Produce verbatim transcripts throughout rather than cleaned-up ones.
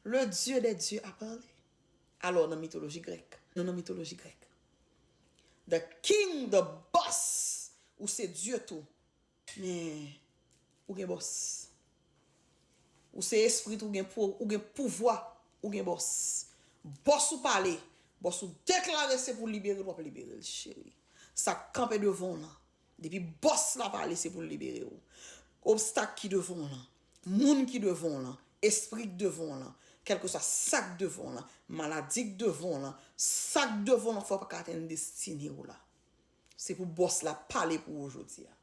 Le Dieu des dieux a parlé. Alò, nan mitoloji grèk, nou nan mitoloji grèk. The king, the boss, ou se Dye tou. Men, ou gen bòs. Ou se espri tou, ou gen pou, ou gen pouvwa, ou gen bòs. Bòs ou pale, bòs ou deklare se pou libere l, w ap libere l, cheri. Sa k kanpe devan w lan, depi bòs la pale, se pou l libere w. Obstak ki devan w lan, moun ki devan w lan, espri k devan w lan, kèlkeswa sa k devan w lan, maladi k devan w lan, sa k devan w lan, fò w pa ka atenn destine w la. Se pou bòs la pale pou ou jodi a.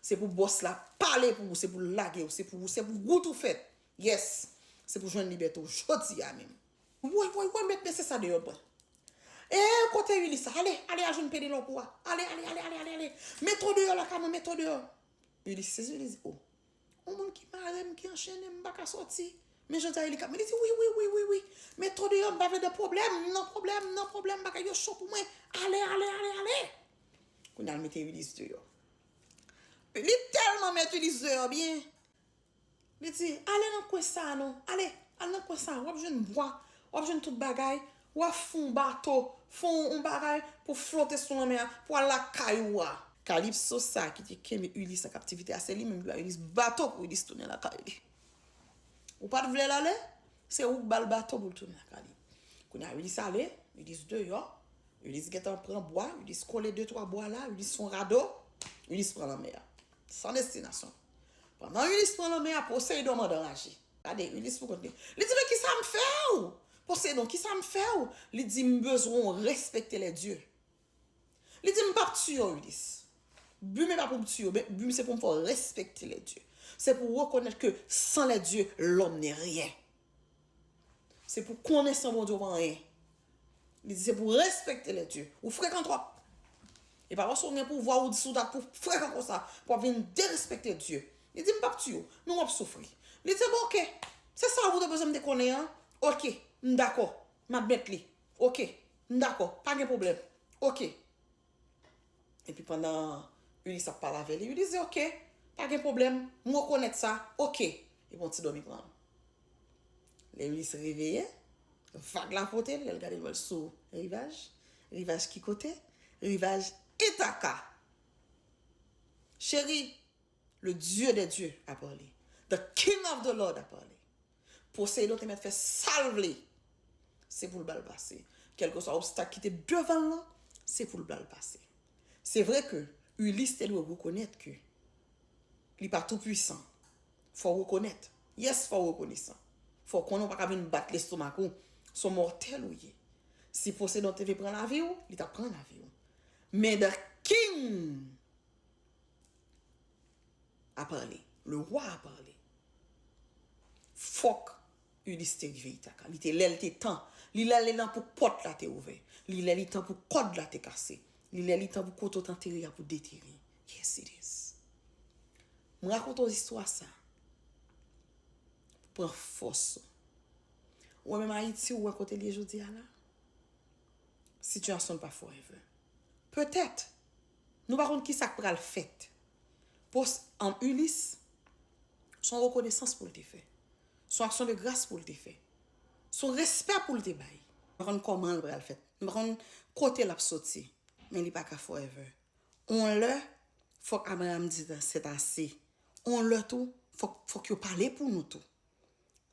Se pou bòs la pale pou ou, se pou l lage w, se pou ou, se pou wout ou fèt. Yes. Se pou jwenn libète w jodi a menm. Woy, woy, woy, mèt, men se sa deyò, bwè. E kote Ulysse sa? Ale, ale, al jwenn Pénélope ou a. Ale, ale, ale, ale, ale, ale. Mete w deyò lakay mwen, mete w deyò. Ulysse sezi, li di, o. Yon moun ki mare m, ki anchennen m, m pa ka sòti. Men jodi a, li ka, men li di, wi, wi, wi, wi, wi. Mete w deyò, m pa vle nan pwoblèm, nan pwoblèm, nan pwoblèm, bagay yo cho pou mwen. Ale, ale, ale, ale. Kounye a, l mete Ulysse deyò. Li tèlman mete Ulysse deyò byen. Li di, ale nan kwen sa a non. Ale, al nan kwen sa a. W ap jwenn bwa, w ap jwenn tout bagay. W ap fè yon bato, fè yon, yon bagay pou flote sou lanmè a, pou al lakay ou a. Calypso sa ki te kenbe Ulysse an kaptivite a, se li menm ki ba Ulysse bato pou Ulysse tounen lakay li. Ou pa t vle l ale? Se ou k ba l bato pou l tounen lakay li. Kounye a, Ulysse ale, Ulysse deyò. Ulysse gentan pran bwa, Ulysse kole de twa bwa la, Ulysse fè yon rado, Ulysse pran lanmè a. San destinasyon. Pandan Ulysse pran lanmè a, Poseidon mande anraje. Gade, Ulysse pou kont li. Li di, men kisa m fè w? Poseidon, kisa m fè w? Li di, m bezwen w respekte les dieux. Li di, m p ap tiye w, Ulysse. Bi m pa pou m tiye w, men bi m se pou m fè w respekte les dieux. Se pou w rekonèt ke sans les dieux, l'homme n'est rien. Se pou konnen san Bondye w pa anyen. Li di se pou respekte les dieux. Ou frekan twòp. E pa paske w gen pouvwa ou di si w ta pou frekan konsa, pou w ap vin derespekte Dye. Li di, m p ap tiye w, men w ap soufri. Li di, bon, oke. Se sa ou te bezwen m te konnen an? Oke, m dakò. M admèt li. Oke, m dakò. Pa gen pwoblèm. Oke. Epi pandan Ulysse ap pale avè li, Ulysse di, oke, pa gen pwoblèm, m rekonèt sa, oke. Epi yon ti dòmi pran l. Lè Ulysse reveye, vag la pote l, lè l gade l wè l sou rivaj. Rivaj ki kote? Rivaj Ithaca. Cheri, le Dieu des dieux a parlé. The King of the Lord a parlé. Poseidon te mèt fè sa l vle. Se pou l ba l pase. Kèlkeswa obstak ki te devan l lan, se pou l ba l pase. Se vre ke Ulysse te dwe rekonèt ke li pa tou pwisan. Fò w rekonèt. Yes, fò w rekonesan. Fò w konnen w pa ka vin bat lestomak ou. Se yon mòtèl ou ye. Si Poseidon te vle pran lavi w, li t ap pran lavi w. Men the king a parlé. Le roi a parlé. Fòk Ulysse te rive Ithaca. Li te lè l te tan. Li lè li tan pou pòt la te ouvè. Li lè li tan pou kòd la te kase. Li lè li tan pou kote w t antere a pou detere. Yes, it is. M rakonte w istwa sa pou pran fòs ou. Ou wè menm Ayiti, ou wè kote l ye jodi a la? Sitiyasyon n pa forever. Petèt, nou pa konn ki sa k pral fèt. Pos an Ulysse, se yon rekonesans pou l te fè. Se yon aksyon de gras pou l te fè. Se yon respè pou l te bay. Nou pa konn kòman l pral fèt. Nou pa konn kote l ap soti. Men li pa ka forever. On lè, fòk Abraham di c'est assez. On lè tou, fòk, fòk yo pale pou nou tou.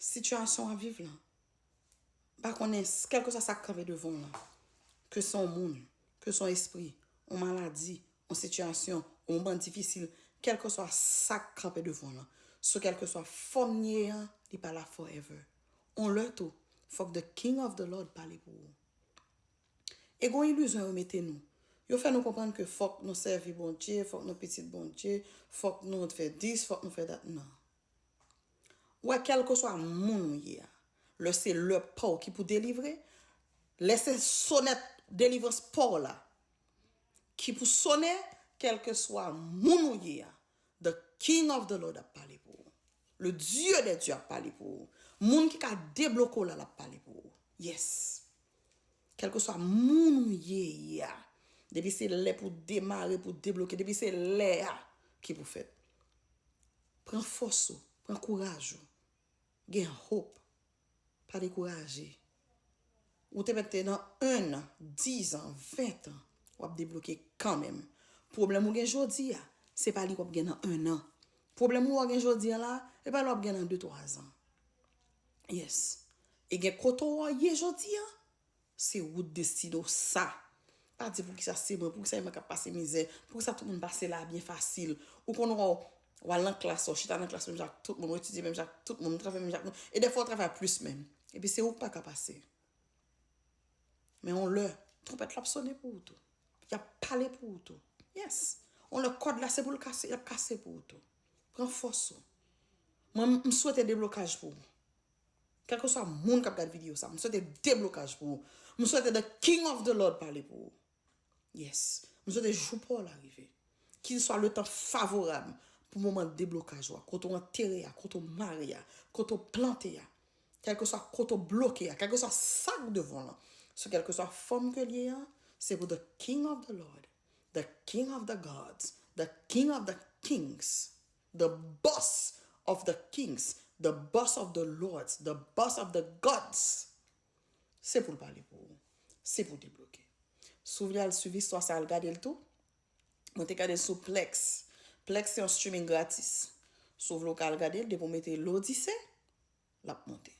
Sitiyasyon w ap viv lan, pa konnen, kèlkeswa sa k kanpe devan w lan, ke se yon moun, ke se yon espri, yon maladi, yon sitiyasyon, yon moman difisil, kèlkeswa sa k kanpe devan w lan, sou kèlkeswa fòm li ye an, li pa la forever. On lè tou, fòk the King of the Lord pale pou ou. E gon ilizyon yo mete nou. Yo fè nou konprann ke fòk nou sèvi Bondye, fòk nou pitit Bondye, fòk nou fè dis, fòk nou fè dat. Non. Ou wè, kèlkeswa moun ou ye a, lè se lè pa w ki pou delivre, lè se sonèt delivrans pa w la ki pou sonnen, kèlkeswa moun ou ye a, the King of the Lord ap pale pou ou. Le Dieu des dieux ap pale pou ou. Moun ki ka debloke w la, l ap pale pou ou. Yes. Kèlkeswa moun ou ye a, depi se lè pou demare, pou debloke, depi se lè a ki pou fèt. Pran fòs ou, pran kouraj ou. Gen hope. Pa dekouraje. Ou te mèt te nan en an, diz an, ven an, w ap debloke kanmenm. Pwoblèm ou gen jodi a, se pa li w ap gen nan en an. Pwoblèm ou w gen jodi a la, e pa li w ap gen nan de, twa zan. Yes. E gen kote w ye jodi a, se wout destine w sa. Pa di poukisa se mwen, poukisa se mwen k ap pase mizè, poukisa tout moun pase la byen fasil. Ou konn wè w, w al nan klas, w chita nan klas menm jan ak tout moun, w etidye menm jan ak tout moun, w travay menm jan ak moun. E dèfwa w travay plis menm. Epi se ou k pa ka pase. Men yon lè, twonpèt la ap sone pou ou tou. Y ap pale pou ou tou. Yes. Yon lè kòd la se pou l kase, y ap kase pou ou tou. Pran fòs ou. Mwen, m swete deblokaj pou ou. Kèlkeswa moun k ap gade videyo sa, m swete deblokaj pou ou. M swete the King of the Lord pale pou ou. Yes. M swete jou pa w la rive. Ki swa le tan favorab pou moman deblokaj ou a, kote w antere a, kote w mare a, kote w plante a. Kèlkeswa kote w bloke a, kèlkeswa sa k devan w lan. So kèlkeswa fòm ke l ye a, se pou the King of the Lord, the King of the gods, the King of the kings, the boss of the kings, the boss of the lords, the boss of the gods. Se pou l pale pou ou. Se pou debloke. Si w vle al swiv istwa sa, al gade l tou. Mwen te gade l sou Plex. Plex se yon streaming gratis. Si w vle w ka al gade l, depi w mete Lodise, l ap monte.